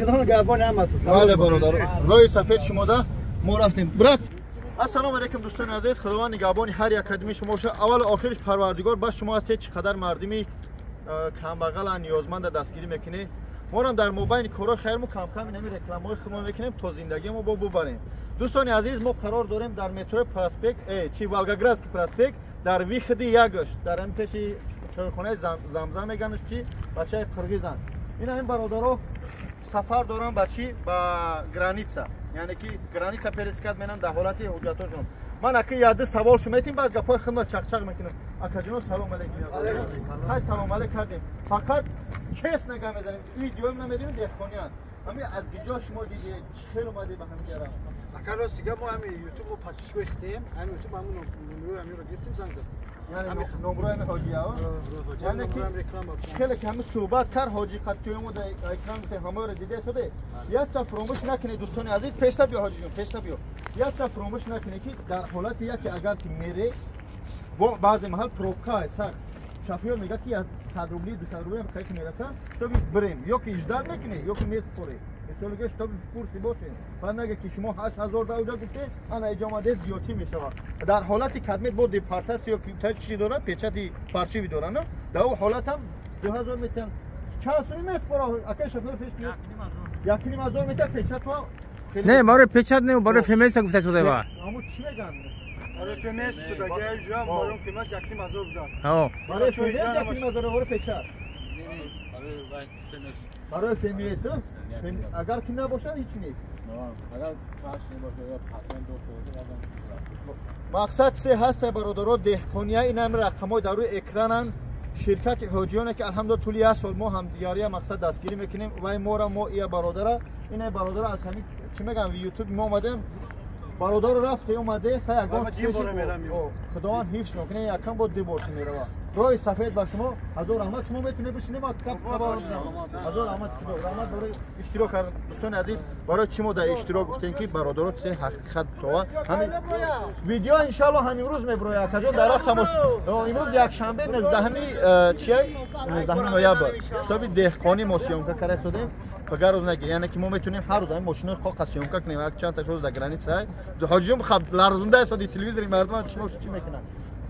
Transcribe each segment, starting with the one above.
Худо нигаҳбон ҳаматон. Бале бародар, роҳи сафед шумода мо рафтем. Брат, ассалому алайкум дӯстони азиз, худованд нигаҳбони ҳар як қадами шумо бошад. Аввалу охириш Парвардигор ба шумо ҳастед, чӣ қадар мардуми камбағала ниёзманда дастгирӣ мекунед. Моро дар мобайни корҳои хайрмо кам-кам ин ҳамин рекламаҳои худмо мекунем, то зиндагии мо бо бубарем. Дӯстони азиз, мо қарор дорем дар метрои проспект чи Волгоградский проспект, дар выходи якш, дар ҳамин пеши чойхонаи Замзам меганаш, чи бачаи қирғизан. Ин ҳамин бародаро сафар дорам ба чи, ба граница, яъне ки граница пересекать менам дар ҳолати ҳуҷҷатошон. Ман ака яды савол шумо метим, баъд гапҳои худро чақчақ мекунам. Акаҷино, салом алейкум. Хай, салом алейк кардем, фақат честно гап мезанем, видеоем намедонем, деҳқониан. Ҳамин аз гиҷо шумо дидед, чӣ хел омадед ба ҳамин ҷара? Ака, рости гап, мо ҳамин ютуб мо подписчикои хитем, ҳамин ютуб ҳамун номерои ҳаминро гирифтем, занг задем. Яъне номрои ҳамин ҳоҷияо, яъне ки хеле ки ҳамин суҳбат кард ҳоҷи қаттиёмо дар экран гуфтем, ҳамаро дида шуде. Якса фуромӯш накунед, дӯстони азиз, пешта биё, ҳоҷиҷон, пешта биё. Якса фуромӯш накунед, ки дар ҳолати яке агар ки мере, баъзе маҳал пробка сахт, шофёр мегӯяд, ки 100 рубли, 200 рубли ҳам ки мераса, чтобы бирем, ё ки ждать мекунед, ё ки месупоред. Мисол мегӯяд, чтобы в курсе бошед, баъд нага ки шумо 8000 дар уҷа гуфте, ана иҷо омаде, зиёдтӣ мешавад. Дар ҳолати кадмет бо депортация ё чи дора, печати фальшивый доранд, дар ӯ ҳолат ҳам 2000 метиҳанд. Чанд суми месупора, акай шофёр? Пеш меяд, 1500 метиҳад, печатро. Не, барои печат не, барои ФМС гуфта шуда ба. Ҳамун чӣ мегӯянд? Барои ФМС шудаги ҷо, барои ФМС 1500 будааст. Барои ФМС 1500, барои печат, барои ФМС агар ки набошад, ҳеч нест. Агар патент Мақсад се ҳаста, бародаро, деҳқония. Инам рақамҳои дар рӯи экрананд, ширкати ҳоҷиёне, ки алҳамдулилла тӯли як сол мо ҳамдигария мақсад дастгирӣ мекунем. Вай мора, мо ия бародара, ина бародара аз ҳамин чӣ мегӯям, ютуб мо омадем, бародаро рафте омаде. Хай, ягон худованд ҳифз мекунад, якам бо ду бор мерава. Роҳи сафед ба шумо, ҳазор раҳмат. Шумо метавонед бишинем. Ҳазор раҳмат, худо раҳмат барои иштирок кардем. Дӯстони азиз, барои чӣ мо дар иштирок гуфтем, ки бародаро чизе ҳақиқат това. Ҳамин видео иншалло ҳамин рӯз меброяд, акаҷон, дар рафт тамош. Имрӯз якшанбе, 19-ҳами чия, 19 ноябр, чтобы деҳқонӣ мо съёмка карда истодем. Агар рӯз наги, яъне ки мо метавонем ҳар рӯз ҳамин мошинои хоқа съёмка кунем, як чанд та рӯз дар граница. Ҳоҷиҷон ларзонда истоди телевизори мардум, шумо чӣ мекунанд?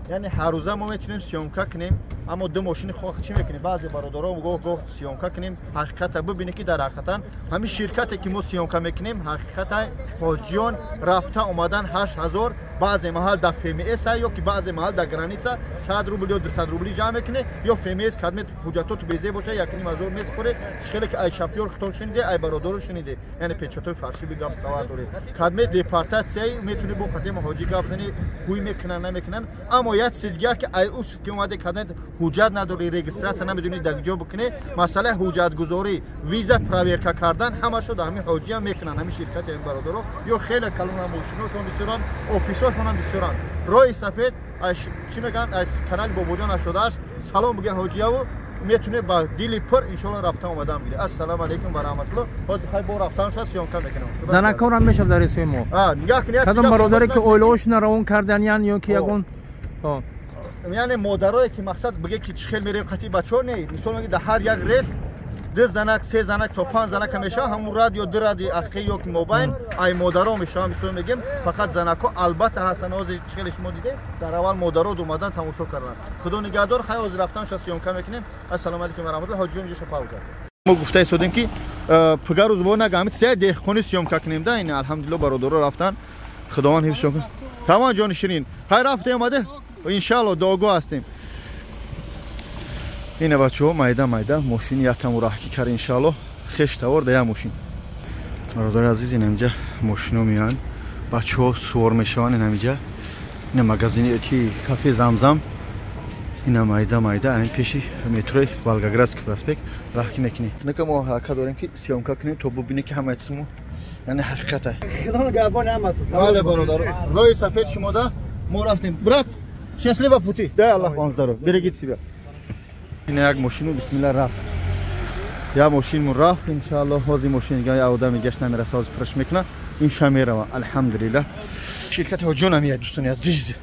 Яъне ҳаррӯза мо метавонем съёмка кунем, аммо ду мошини хоҳ чӣ мекунем? Баъзе бародаро гоҳ гоҳ съёмка кунем, ҳақиқата бибинед, ки дар ҳақиқатан ҳамин ширкате ки мо съёмка мекунем, ҳақиқата ҳоҷиён рафта омадан 8000, баъзе маҳал дар ФМС ё ки баъзе маҳал дар граница 100 рубл ё 200 рубли ҷамъ мекунед, ё ФМС кадмет ҳуҷҷатоту безе боша, 1500 месупоред. Хеле ки ай шофёр хитон шуниде, ай бародаро шуниде, яъне печатҳои фальшивый гап хабар доред. Кадмет депортатсияи метавонед бо хатима ҳоҷӣ гап занед, ҳуй мекунанд, намекунанд. Аммо як чизи дигар, ки ай ус ки омаде, кадмет ҳуҷҷат надорӣ, регистрация намедонӣ дар ҷо бикунӣ, масъалаи ҳуҷҷатгузорӣ, виза проверка кардан, ҳамашо дар ҳамин ҳоҷиам мекунанд, ҳамин ширкати ҳамин бародаро. Ё хеле калона мошиношон бисёранд, офисошонам бисёранд. Роҳи сафед, чӣ мегӯянд, аз канали Бобоҷон 88 салом бигӯ ҳоҷияву, метавонед ба дили пур иншоалло рафта омадан бигиред. Ассалому алайкум ва раҳматулло. Ҳозир хай бо рафтан шуд, съёмка мекунам. Занакорам мешавад дар исои мо. Нигаҳ кунед. Кадом бародаре ки оилаҳошона равон карданиян ё ки ягон Яъне модарое ки мақсад биге, ки чӣ хел мерем қати бачаҳо, не, мисол меги, дар ҳар як рейс ду занак, се занак то панҷ занака мешавад, ҳамун рад ё ду ради ахи ё ки мобайн ай модаро мешавад. Мисол мегем, фақат занакҳо албатта ҳастанд. Ҳозир чӣ хеле шумо диде, дар аввал модаро омадан, тамошо карданд. Худо нигаҳдор. Хай, ҳозир рафтан шуд, съёмка мекунем. Ассалому алайкум ва раҳматулло. Ҳоҷиҷон, инҷо пауза. Мо гуфта истодем, ки пага рӯз бо нага ҳамин се деҳқони съёмка кунем да. Ин алҳамдулилло бародаро рафтан, худованд ҳифзшон кунад. Тамом, ҷони ширин, хай, рафте омаде, иншаалло дуогӯ ҳастем. Ина бачаҳо, майда майда мошини яктаму раҳкӣ кар, иншаалло хеш тавор да як мошин. Бародари азиз, ин ҳамиҷа мошино меоянд, бачаҳо сувор мешаванд. Ин ҳамиҷа, ина магазини чи, кафе Замзам. Ина майда майда ҳамин пеши метрои Волгоградский проспект раҳкӣ мекунӣ. Нака мо ҳаракат дорем, ки съёмка кунем, то бубинем, ки ҳамаи чизмо, яъне ҳақиқата. Бале бародар, роҳи сафед шумода мо рафтем. Брат, счастливо пути, дай Аллах вам здоров, берегите себя. Ина як мошину, бисмилла, рафт, як мошинмон рафт. Иншаалло ҳозир мошин дига як одами гашт намераса, ҳозир пураш мекуна, инша мерава. Алҳамдулиллаҳ, ширкати ҳоҷиён ҳам як, дӯстони азиз.